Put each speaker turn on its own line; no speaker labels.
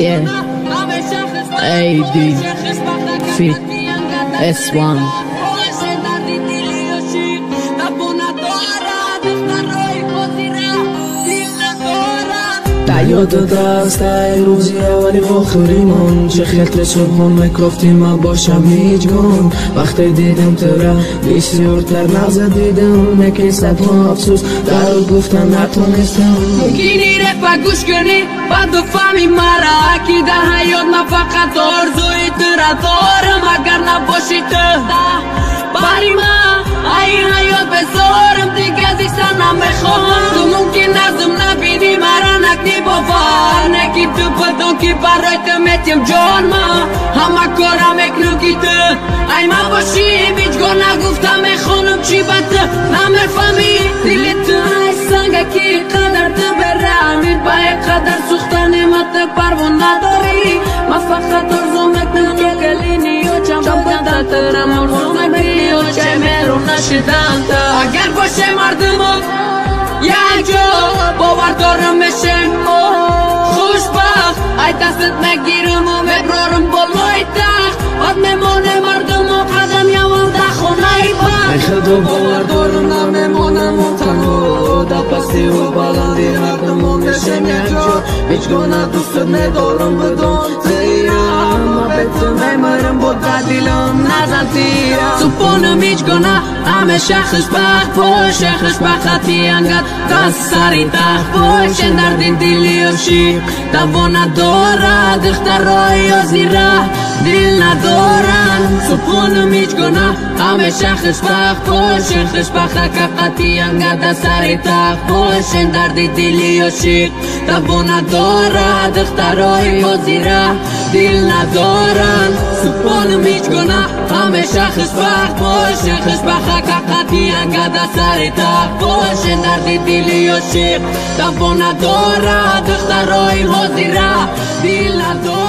Yeah. A D F S1.
یادت است ای روزی اولی واخوریمان، چه خیلی صبحان میکافتیم من باشم هیچ گم. وقتی دیدم تو را بسیارتر نغز دیدم، نکی صدها افسوس در گفتن نتونستم.
ممکنی رفا گوش کنی بعد بفهمی مرا که در حیات من فقط آرزوی تو را دارم. اگر نباشی تو بری من ای حیات بزارم، دیگه زیستن نمیخواهم. تو ممکن نظم نبینی مرا نکنی باور، نکی تو بدون که برای تو میتیم جان. ما همه کارم میکنم که تو ای من باشی، هیچگاه نگفتم میخوانم چی به تو نمیفهمی. دل تو ای سنگه که قدر تو برمی، با قدر سوختن ما تو پروا نداری. من فقط آرزو میکنم که گلینی و چم بدن تو آرزو میکنی و چه میرو نشدن تو. اگر باشه مردم یک جا باور دارم میشیم خوشبخت، ای دستت میگیرم و میبرارم بالای تخت. بعد میمانه مردم و قدم یوم در خونه بخت.
ای خدا باور دارم نمیمانم و تنها، در پستی و بلندی هر دمان میشیم یک جا. هیچگاه نه دوستت ندارم بدون زیرم، من به تو میمیرم با دلم
نزن تیرم. سبحانم هیچگاه نه همیشه خوشبخت باشه، خوشبخت خطی انگت دست سری تخت باشه. درد دلی عاشق دوا ندارد، دخترای زیره دل ندارن. سبحانم هیچگاه نه همیشه خوشبخت باشه، خوشبخت قطعی انگت دست سری تخت باشه. درد دلی عاشق دوا ندارد، دخترای زیره دل ندارن. سبحانم هیچگاه نه همیشه خوشبخت باشه، خوشبخت قطعی انگت دست سری تخت باشه. درد دلی عاشق دوا ندارد، دخترای حاضره دل ندارن.